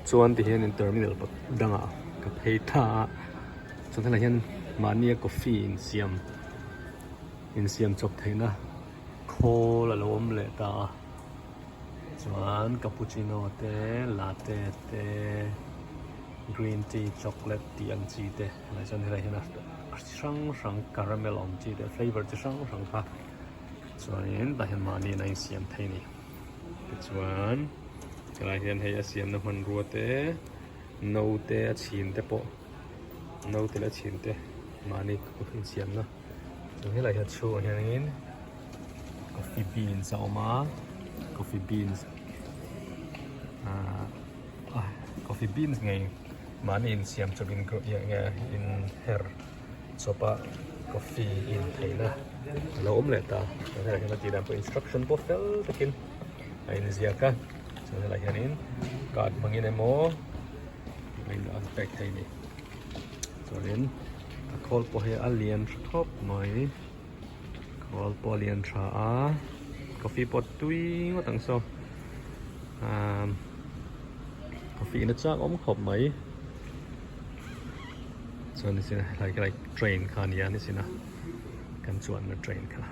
Chuan tihian in terminal dangah ka phei ta a, chuan helai hian mahnia coffee insiam insiam chawp theihna khawl a lo awm leh ta a, chuan cappuccino te latte te green tea chocolate tih ang chi te helai chuan helai hian a chi hrang hrang caramel awm chi te flavour chi hrang hrang kha chuanin tah hian mahni in a insiam thei a ni. Tichuan helai hian hei a siamna hmanrua te no te a chhin te pawh no te leh a chhin te mahni insiamna chuan helai hian chhungah hianin coffee beans a awm a coffee beans ahh coffee beans ngei mahni insiam chawp in nge in her chawp a coffee in theihna a lo awm leh ta chuan helai hian a tih dan pawh instruction pawh fel takin a inziak a chuan helai hianin card hmangin emaw a in an pek thei a ni chuanin a khawl pawh hi a lian tha khawp mai khawl pawh a lian tha a coffee pawh tui ngawt ang saw ahh coffee in a chak awm khawp mai. Chuan nichina helai khi lai train kha a ni a nichina kan chuanna train kha.